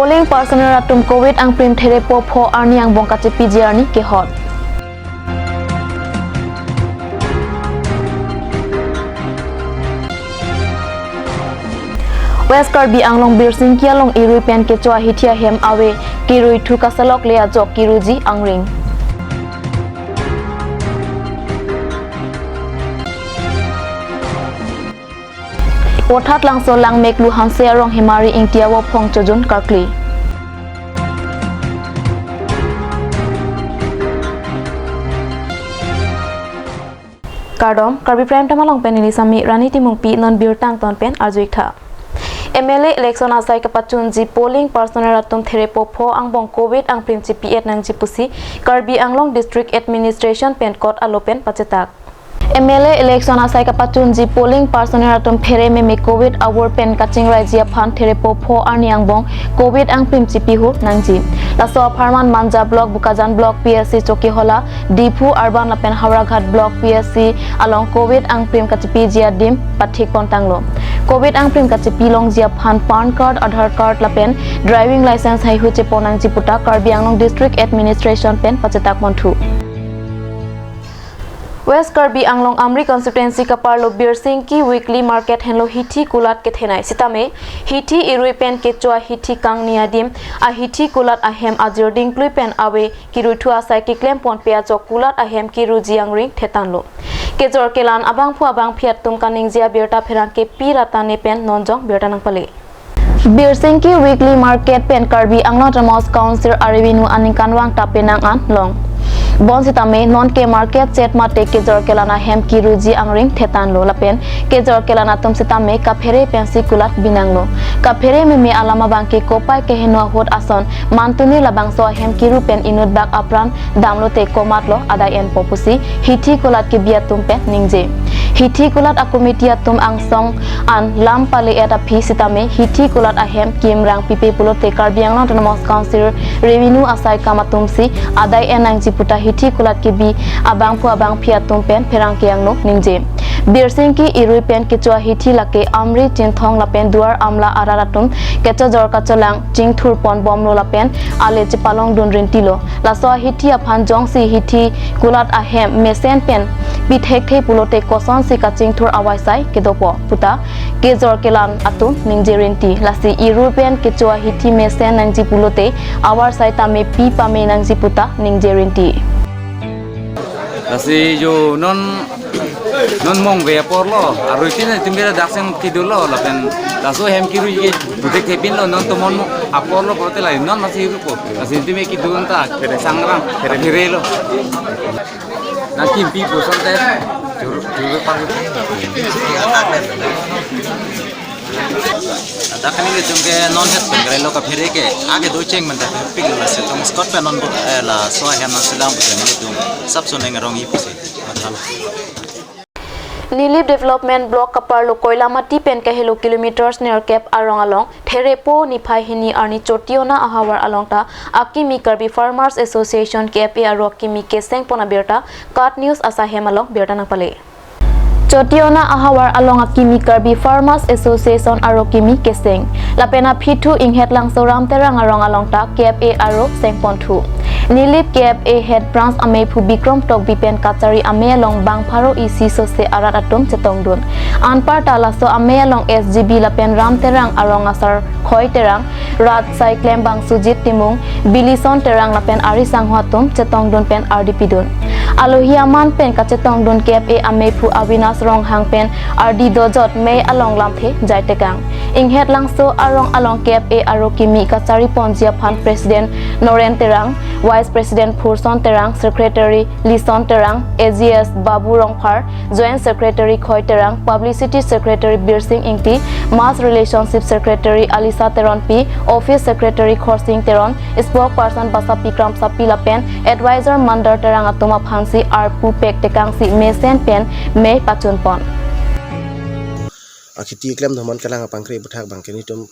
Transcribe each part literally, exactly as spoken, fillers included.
Polling personnel atum Covid angprim therepo pho arni angbong kachepiji arni kehot. West Karbi Anglong Birsingki along irui pen kecho ahithi ahem ave, kirui thu kasalok le ajok kiruji angring. Pothat Langso Langmeklu Hanse arong Hemari Ingti awo phong chojun karkli. Kardom, Karbi Prime Time along pen neli Sami Rani Timungpi, non birta angton pen arju-ik tha. M L A election asai kapachunji polling personnel atum therepo pho angbong Covid angprim chepi-et nangji pusi Karbi Anglong District Administration pen court alo pen pachetak. M L A election asai kapachunji polling personnel atum phere meme Covid avur pen kachingraiji aphan therepo pho arni angbong Covid angprim chepihu nangji. Laso apharman Manja Block, Bokajan Block P S C Chokihola, Diphu Urban lapen Howraghat Block P S C along Covid angprim kachepiji adim pathik pontanglo. Covid angprim kachepi longji aphan PAN card, Aadhaar card lapen driving license haihui chepon nangji puta Karbi Anglong District Administration pen pachetak ponthu. West Karbi Anglong Amri Constituency kaparlo Birsingki Weekly Market henlo hithi kulat kethenei. Sitame hithi irui pen kecho ahithi kangni adim ahithi kulat ahem ajir dingklui pen ave, kirui thu asai keklem ponpe ajok kulat ahem kiruji angring thetanlo. Kejor kelan abangphu abangphi atum kaningje abirta pherangke Pi Rata Ne pen nonjong birta nangpale. Birsingki Weekly Market pen Karbi Anglong Autonomous Council a-revenue aningkanvang ta penang an long. Bonsitame nonke market chet mate kejor kelan ahem kiruji angring thetanlo lapen kejor kelan atum sitame kaphere pensi kulat binanglo. Kaphere meme alam abangke kopai keheno ahut ason mantuni labangso ahem kiru pen inut bak apran damlote komatlo adai enpo pusi hithi kulat kebi atum pen ningje. Hithi kulat a-committee atum angsong an lam pale-et aphi sitame hithi kulat ahem kimrang pipe pulote Karbi Anglong Autonomous Council revenue asai kam atumsi adai en nangji puta hithi kulat kebi abangphu abangphi atum pen pherangke angno ningje. Birsingki irui pen kecho ahithi lake Amri, Chinthong lapen Duar Amla arat atum kechojor kacholang chingthur ponbomlo lapen ale chepalongdun rintilo. Laso ahithi aphan jongsi hithi kulat ahem mesen pen pithekthe pulote kosonsi kachingthur avaisai kedopo puta kejor kelan atum ningje rinti. Lasi irui pen kecho ahithi mesen nangji pulote avarsai tame pi pame nangji puta ningje rinti. Lasi jo non, non mongve aporlo, arui tin tim bera dakseng kidulo, lapen laso hem kiru ke budek thepinlo, non tomon aporlo pulote la non masi rupo. Lasi tim kidun ta sangrang, hirelo. Nangkimpi pusonte, juru, juru pang. Dak kaningjetum ke non het pen gre lo kaphere ke age do cheng manda pik lo, lasi tong skot pen non bo, eh, laso ahem nangselam pen nelitum sapso neng arong-i pusi mathalo. Nilip Development Block kaparlo Koilamati pen kahelo kilometers nerkep arong along therepo niphai hini arni Chotiona ahavar along ta akimi Karbi Farmers Association, K F A aro akimi keseng pon abirta KAT News asahem along birta nangpale. Chotiona ahavar along akimi Karbi Farmers Association aro kimi keseng. Lapen aphi thu Inghet Langso Ram Terang arong along ta K F A aro sengponthu. Nilip K F A Head Branch ameiphu Bikrom Tokbi pen kachari amei along bang pharo isi sose arat atum chetongdun. Anparta laso amei along S G B lapen Ram Terang arong asar Khoi Terang, rat saiklem bang Sujit Timung, Bilison Terang lapen ari sangho atum chetongdun pen ardi pidun. Alohi aman pen kachetongdun K F A ameiphu Avinash Ronghang pen ardi dojot mei along lamthe jaitekang. Inghet Langso arong along K F A aro kimi kachari ponji aphan President Noren Terang, Vice President Phurson Terang, Secretary Lison Terang, A G S Babu Rongphar, Joint Secretary Khoi Terang, Publicity Secretary Birsing Ingti, Mass Relationship Secretary Alisa Teronpi, Office Secretary Khorsing Teron, Spokesperson Basapi Kramsapi lapen Advisor Mandar Terang atum aphansi arpu pek tekangsi mesen pen mei pachunpon. Akhiti klem doman kelang apangkre buthak bangke nelitum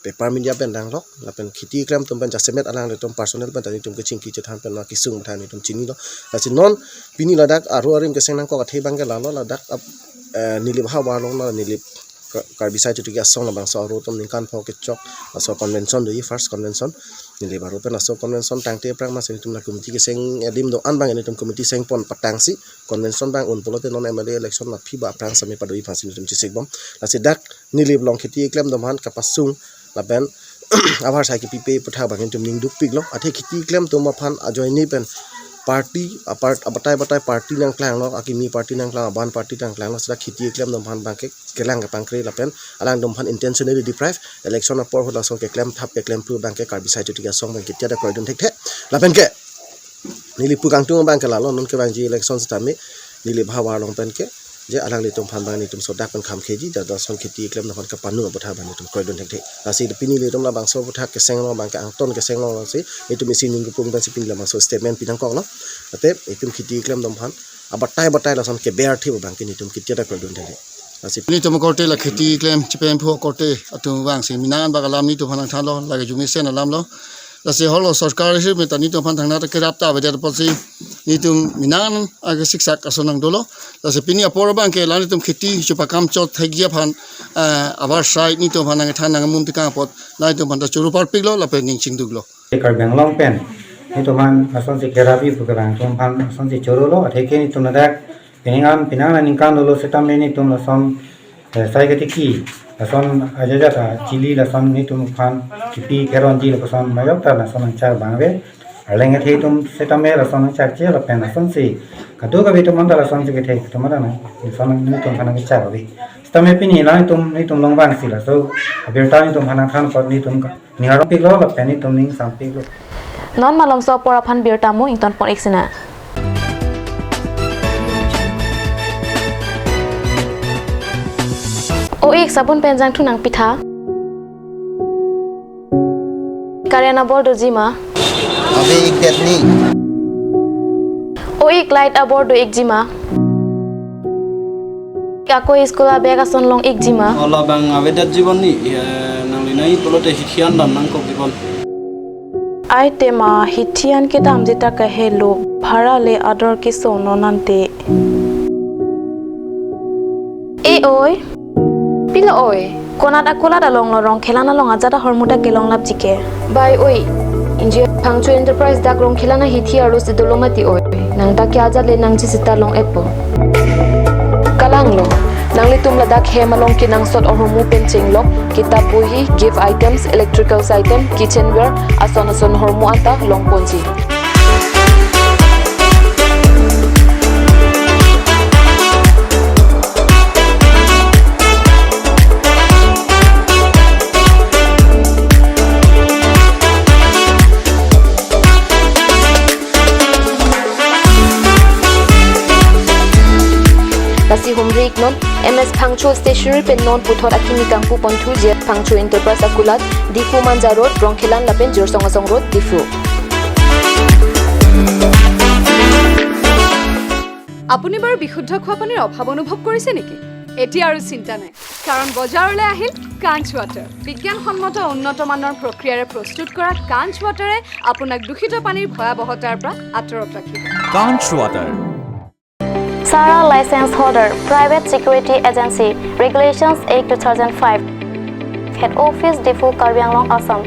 paper media pen danglok, lapen khiti klem atum pen jasemet alanglitum personal pen ta nelitum kechingki chethan pen ma kesung matha nelitum chinilo. Lasi non pini ladak aro arim keseng nangkok athe bangke lalo ladak ap, eh, Nilip ahavar along la Nilip Ka-, Karbi Sai Chotiki Asong labangso aro atum ningkan pho kechok laso convention doji, first convention. Neli baro pen laso convention tangte aphrang masi nelitum la committee keseng adim do-an abang nelitum committee sengpon patangsi convention abang un pulote non M L A election aphi ba aphrang sami padoji aphansi nelitum chesikbom. Lasi dak neli along kheti keklem atum aphan kapasung lapen avarsai kepipe aputhak abang nelitum ning dukpiklo. Athe kheti keklem atum aphan ajoine pen party apart, abatai batai party nangklanglo, akimi party nangklang, aban party nangklanglo, seta kheti keklem atum aphan abangke kelang kepangkre lapen alangtum aphan intentionally deprive, election apor ahut laso keklem thap keklem phru abangke Karbi Sai Chotiki Asong abangke tiada kroidun thekthe. Lapen ke neli pu kangtung abangke lalo, non kevangji election setame neli bhavar along pen ke je alanglitum aphan abang nelitum sodak pen kham keji, jada lason kheti keklem atum aphan kepanu aputhak abang nelitum kroidun thekthe. Lasi pini nelitum labangso aputhak keseng along abangke angton keseng along si nelitum isi ning kepung pensi pini labangso statement pinangkoklo. Athe nelitum kheti keklem atum aphan abatai batai lason keber thip abangke nelitum kheti ta kroidun thekthe. Lasi nelitum korte la kheti keklem chepemphu korte atum vangsi minang an bak alam nelitum aphan nangthanlo, lake jumisen alamlo. Lasi holo sorkar ahirmeta nelitum aphan thangnat kerap ta avedet apotsi nelitum minang an ake siksak ason nangdolo. Lasi pini apor abangke la nelitum kheti chepakam chot thekji aphan, eh, avarsai nelitum aphan nangthan nangmun tekang apot la nelitum aphan ta choro parpiklo lapen ning chingduklo. Karbi Anglong pen nelitum aphan asonsi kerapi pu kevang atum aphan asonsi chorolo, atheke nelitum ladak pining an pinang aningkan dolo setame nelitum lason, eh, sai ketiki lason ajajat achili lason nelitum aphan kipi keronji lason majok ta lason nangchak abang ave. Arleng athe atum setame lason nangchakche lapen lasonsi kadokave atum anta lasonsi kethe atum anta nang lason nelitum aphan nangchak ave. Setame pini la nelitum, nelitum along vangsi laso abirta nelitum aphan nangthan apot nelitum ka ning arong piklo lapen nelitum ning sampiklo. Non malomso apor aphan birta mo ingtonpon-ik sina. O-ik, sabun pen jangthu nangpitha. Current abor doji ma? Ave-ik det ni. O-ik, light abor do-ikji ma? Ako school abag ason long-ikji ma? O labang avedetji bon ni, eh, nangli nai pulote hithi an dam nangkokji bon. Ai tema hithi an kedamji ta kahelo, bhara le ador keso non ante. E oi. Pilo oi. Konat akulat along lo Rongkhelan along ajat ahormu ta kelonglapji ke? Bai oi. Ingjir Phangcho Enterprise dak Rongkhelan ahithi arlo si dolo mati oi. Nang ta ke ajat le nangji sita long-etpo. Kalang lo. Nanglitum ladak hem along kenangsot ahormu pen chenglok, kitap bohi, gift items, electricals item, kitchenware, ason ason ahormu anta longponji. Lasi humri-iknon, M S Phangcho Stationery pen non puthot akimi kangpu ponthu J F Phangcho Enterprise akulat, Diphu Manja Road, Rongkhelan lapen Jirsong Asong Road, Diphu. আপুনি বাৰু বিশুদ্ধ খোৱা পানীৰ অভাৱ অনুভৱ কৰিছে নেকি? এতিয়া আৰু চিন্তা নাই, কাৰণ বজাৰলৈ আহিল কাঞ্চ ৱাটাৰ। বিজ্ঞানসন্মত উন্নত মানৰ প্ৰক্ৰিয়াৰে প্ৰস্তুত কৰা কাঞ্চ ৱাটাৰে আপোনাক দূষিত পানীৰ ভয়াৱহতাৰ পৰা আঁতৰত ৰাখিব। Kanch Water. Sara license holder, private security agency, Regulations Act two thousand five. Head office Diphu, Karbi Anglong, Assam.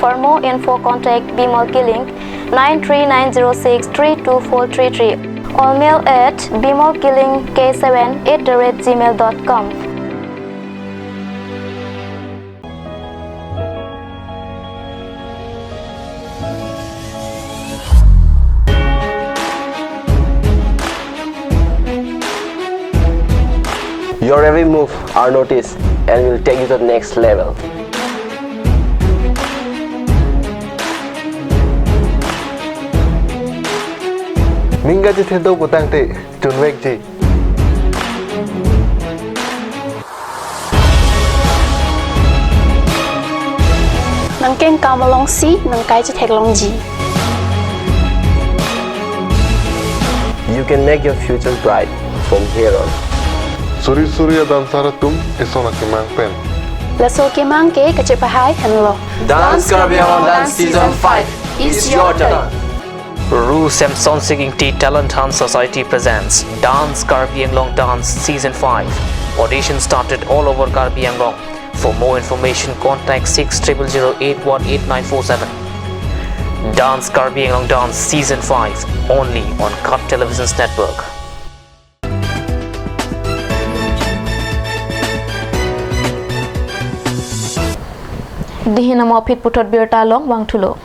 For more info, contact Bimal Killing, nine three nine zero six three two four three three, or mail at bimal killing k seven at the rate gmail dot com. Your every move are noticed and will take you to the next level. Ning kachethedok putangte chunvekji. Nangkengkam alongsi nangkai chetheklongji. You can make your future bright from here on. Suri suri a-dancer atum eson akemang pen. Laso akemang ke kachepahai henlo. Dance Karbi Anglong Dance Season five, it's your turn. Ru Semsonsing Ingti Talent Hunt Society presents Dance Karbi Anglong Dance Season five. Audition started all over Karbi Anglong. For more information, contact six triple zero eight one eight nine four seven. Dance Karbi Anglong Dance Season five, only on Cut Televisions Network. Dihin amo aphi puthot birta along vangthulo.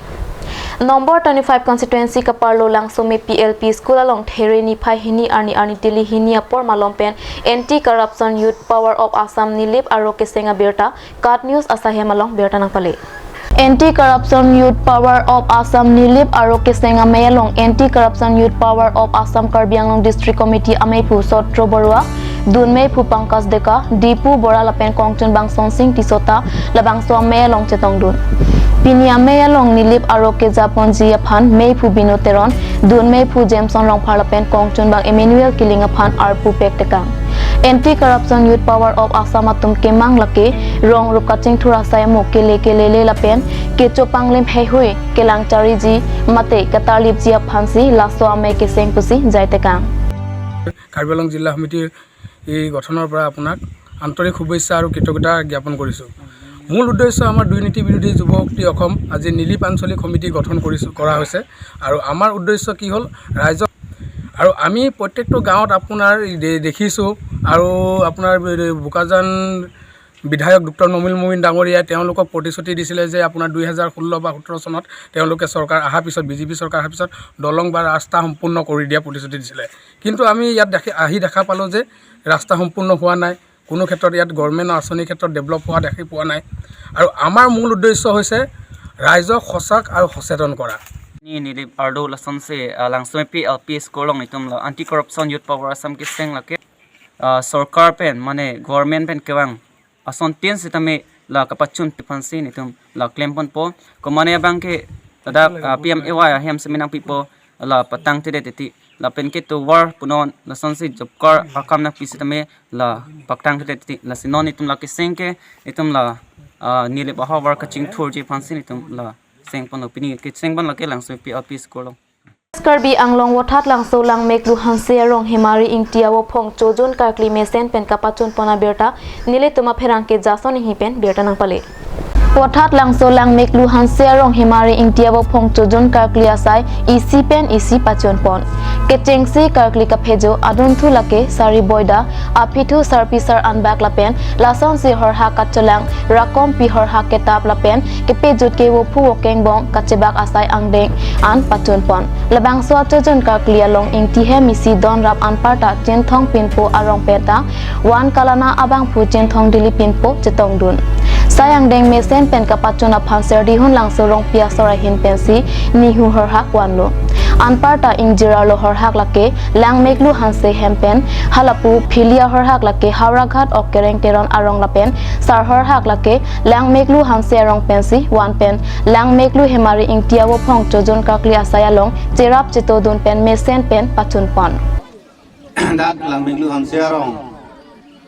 Number twenty-five constituency kaparlo Langsomepi L P School along There niphai hini arni arni tili hini apor malom pen Anti Corruption Youth Power of Assam Nilip Aro Keseng abirta Cut News asai hem along birta nangpale. Anti Corruption Youth Power of Assam Nilip Aro Keseng amei along Anti Corruption Youth Power of Assam Karbi Anglong District Committee ameiphu Sotro Borua, dun meiphu Pankaj Deka, Dipu Bora lapen kongchunbang Sonsing Tisso ta labangso amei along chetongdun. Pini amei along Nilip Aro kejaponji aphan meiphu Binu Teron, dun meiphu Jameson Rongphar lapen kongchunbang Emmanuel Killing aphan arpu pektekang. Anti Corruption Youth Power of Assam atum kemang lake rong rup kachingthur asai amo kele kelele lapen kecho panglim heihui kelang chariji mate katarlipji aphansi laso amei keseng pusi jaitekang. Karbi আংলং জিলা সমিতিৰ এই গঠনৰ পৰা আপোনাক আন্তৰিক শুভেচ্ছা আৰু কৃতজ্ঞতা জ্ঞাপন কৰিছোঁ। মূল উদ্দেশ্য আমাৰ দুৰ্নীতি বিৰোধী যুৱ শক্তি অসম আজি নিলিপ আঞ্চলিক সমিতি গঠন কৰিছোঁ, কৰা হৈছে। আৰু আমাৰ উদ্দেশ্য কি হ'ল, ৰাইজক, আৰু আমি প্ৰত্যেকটো গাঁৱত আপোনাৰ দে-, দেখিছোঁ আৰু আপোনাৰ বোকাজান বিধায়ক ডক্টৰ নমিল মমিন ডাঙৰীয়াই তেওঁলোকক প্ৰতিশ্ৰুতি দিছিলে যে আপোনাৰ দুই হাজাৰ ষোল্ল বা সোতৰ চনত তেওঁলোকে চৰকাৰ অহাৰ পিছত, বি জে পি চৰকাৰ অহাৰ পিছত দলং বা ৰাস্তা সম্পূৰ্ণ কৰি দিয়া প্ৰতিশ্ৰুতি দিছিলে। কিন্তু আমি ইয়াত দেখি, আহি দেখা পালোঁ যে ৰাস্তা সম্পূৰ্ণ হোৱা নাই, কোনো ক্ষেত্ৰত ইয়াত গভৰ্ণমেণ্টৰ আঁচনিৰ ক্ষেত্ৰত ডেভেলপ হোৱা দেখি পোৱা নাই। আৰু আমাৰ মূল উদ্দেশ্য হৈছে ৰাইজক সজাগ আৰু সচেতন কৰা। Ni Nilip Ardo lasonsi, ah, Langsomepi L P School along itum la Anti Corruption Youth Power Assam keseng lake, ah, sorkar pen mane government pen kevang ason tin sitame la kapachun aphansi netum la klemponpo. Komane abang ke ladak, ah, P M A Y ahem seminar pipo la patangtedet titi. Lapen ke tovar punon lasonsi job card akam nangpi sitame la patangtedet titi. Lasi non itum la keseng ke itum la, ah, Nilip ahavar kachingthurji aphansi netum la sengponlo, pini kesengpon lake Langsomepi L P School along. Karbi Anglong Vothatlangso Langmeklu Hanse arong Hemari Ingti avophong Chojun karkli mesen pen kapachunpon abirta nelitum apherangke Jason Enghi pen birta nangpale. Vothatlangso Langmeklu Hanse arong Hemari Ingti avophong Chojun karkli asai isi pen isi pachunpon. Kechengsi karkli kaphejo adunthu lake sari boida, aphithu sarpi sar anbak lapen lasonsi horhak kachelang, rakompi horhak ketap lapen kepejut ke vophu vokengbong kachebak asai angdeng an pachunpon. Labangso achojun karkli along ingti hem isi donrap anparta Chinthong Pinpo arong penta van kalana abangphu Chinthong Dili Pinpo chetongdun. Sai angdeng mesen pen kapachun aphan Serdihun Langso Rongpi asor ahin pensi nihu horhak vanlo. Anparta ingjir arlo horhak lake Langmeklu Hanse hem pen, halapu phili ahorhak lake Howraghat ok Kereng Teron arong lapen sar horhak lake Langmeklu Hanse arong pensi van pen Langmeklu Hemari Ingti avophong Chojun karkli asai along cherap chetodun pen mesen pen pachunpon. Dak Langmeklu Hanse arong,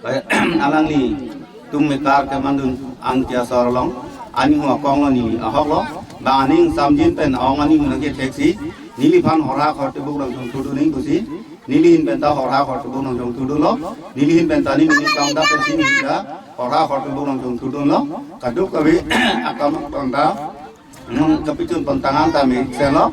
eh, alanglitum mekar kemandun angti asor along, aning akonglo neli ahoklo, ba aning samjin pen ong aning nangketheksi, neliphan horhak hortebuk nangchongthudun ning pusi, nelihin penta horhak hortebuk nangchongthudunlo, nelihin penta ning neli kangdak pensi neli ta horhak hortebuk nangchongthudunlo, kadokave akam penta nang kapachunpon tangtang tame selo.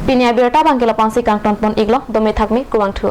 Pini abirta abangke lapu-ansi kangtonpon iklo, dome thakme, kuvangthu.